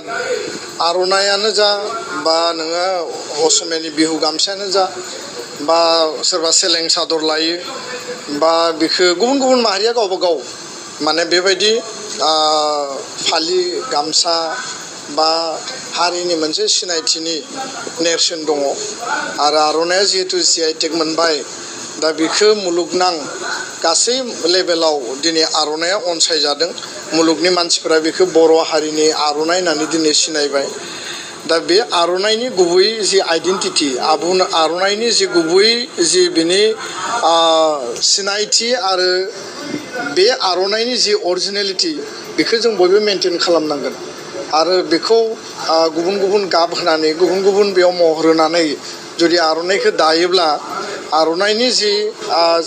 आर'नायानो जा बा नोङो असमियानि बिहु गामसायानो जा बा सोरबा सेलें सादर लायो बा बेखौ गुबुन गुबुन माहारिया गावबा गाव माने बेबायदि फालि गामसा बा हारिनि मोनसे सिनायथिनि नेरसोन दङ आरो आर'नाया जिहेतु GI टेग मोनबाय दा बेखौ मुलुगनां गासै लेभेलाव दिनै आर'नाया अनसायजादों मुलुगनि मानसिफोरा बेखौ बर' हारिनि आर'नाइ होननानै दिनै सिनायबाय दा बे आर'नाइनि गुबै जि आइडेन्टिटि आर'नाइनि जि गुबै जि बिनि सिनायथि आरो बे आर'नाइनि जि अरिजिनेलिटि बेखौ जों बयबो मेनटेन खालामनांगोन आरो बेखौ गुबुन गुबुन गाब होनानै गुबुन गुबुन बेयाव महर होनानै जुदि आर'नाइखौ दायोब्ला आर'नाइनि जि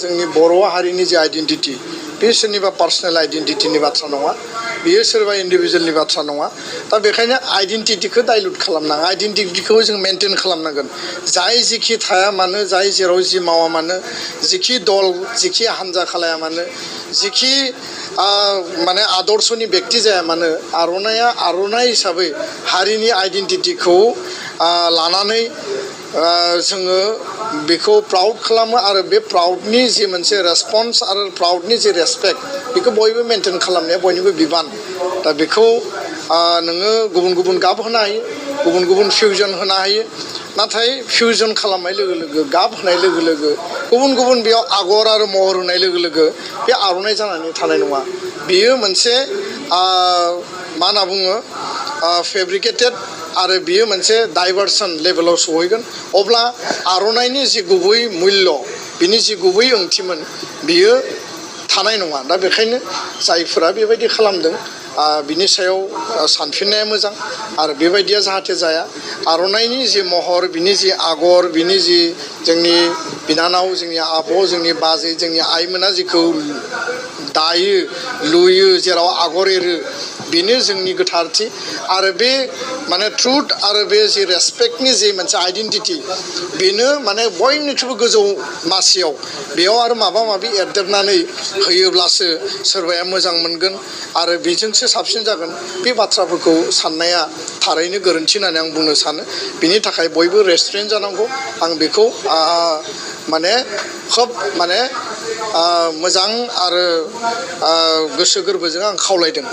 जोंनि बर' हारिनि जि आइडेन्टिटि बे सोरनिबा पार्सनेल आइडेन्टिटिनि बाथ्रा नङा बेयो सोरबा इन्डिभिजुवेलनि बाथ्रा नङा दा बेखायनो आइडेन्टिटिखौ डाइल्युट खालामनाङा आइडेन्टिटिखौ जों मेनटेन खालामनांगोन जाय जिखि थाया मानो जाय जेराव जि मावा मानो जिखि दल जिखि हान्जा खालाया मानो जिखि माने आदर्शनि बेक्ति जाया मानो आर'नाइया आर'नाइ हिसाबै हारिनि आइडेन्टिटिखौ लानानै जोङो बेखौ प्राउड खालामो आरो बे प्राउडनि जि मोनसे रेसपन्स आरो प्राउडनि जि रेसपेक्ट बेखौ बयबो मेनटेन खालामनाया बयनिबो बिबान दा बेखौ नोङो गुबुन गुबुन गाब होनो हायो गुबुन गुबुन फिउजन होनो हायो नाथाय फिउजन खालामनाय लोगो लोगो गाब होनाय लोगो लोगो गुबुन गुबुन बेयाव आगर आरो महर होनाय लोगो लोगो बे आर'नाइ जानानै थानाय नङा बेयो मोनसे मा होनना बुङो फेब्रिकेटेड आरो बियो मोनसे डाइभारसन लेभेलाव सहैगोन अब्ला आर'नाइनि जि गुबै मुल्य बिनि जि गुबै ओंथिमोन बियो थानाय नङा दा बेखायनो जायफोरा बेबायदि खालामदों बिनि सायाव सानफिननाया मोजां आरो बेबायदिया जाहाथे जाया आर'नाइनि जि महर बिनि जि आगर बिनि जि जोंनि बिनानाव जोंनि आब' जोंनि बाजै जोंनि आइमोना जिखौ दायो लुयो जेराव आगर एरो बेनो जोंनि गोथारथि आरो बे माने ट्रुथ आरो बे जि रेसपेक्टनि जि मोनसे आइडेन्टिटि बेनो माने बयनिख्रुइबो गोजौ मासियाव बेयाव आरो माबा माबि एरदेरनानै होयोब्लासो सोरबाया मोजां मोनगोन आरो बेजोंसो साबसिन जागोन बे बाथ्राफोरखौ साननाया थारैनो गोरोन्थि होननानै आं बुंनो सानो बिनि थाखाय बयबो रेस्ट्रेन्ट जानांगौ आं बेखौ माने खोब माने मोजां आरो गोसो गोरबोजों आं खावलायदों